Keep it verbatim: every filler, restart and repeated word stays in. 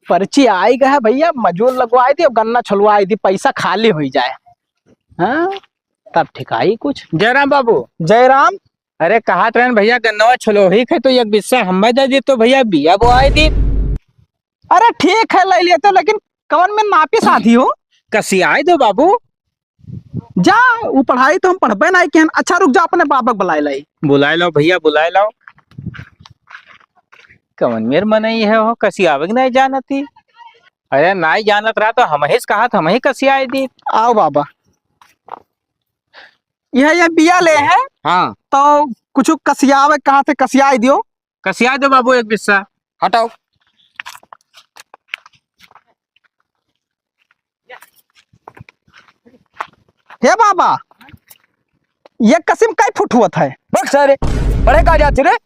पर्ची आइ गए है भइया, मजूर लगवाइ दी अउर गन्ना छुलवाइ दी, पइसा खाली होइ जाए। हाँ, तब ठिकाई कुछ। जयराम बाबू। जयराम। अरे, कहत रहेन भइया, गन्नवा छुलोही के तो एक बिस्सा हम्मे दे दी तो भइया बिया बोआइ दी। अरे ठीक है, लइ लेते, लेकिन कवन में नापी साधी हो? कसियाइ दो बाबू। जा, उ पढ़ाई तो हम पढ़बे नाहीं किहन। अच्छा रुक जा, अपने बाबा के बुलाइ लाई। बुलाइ लाओ भइया, बुलाइ लाओ। कवन मेर मनई है हो, कसियावे के नाहीं जानत ही। अरे नाहीं जानत रहा तो हमही से कहत, हमही कसियाइ दी। आओ बाबा, यह, यह बिया ले है। हाँ। तो कुछ कसियावे के कहत है, कसियाइ दियो। कसियाइ दो बाबू एक बिस्सा। हटाओ। हे बाबा, ये कसिम कई फुट हुअत है? बक सारे, पढ़े का जाते रे?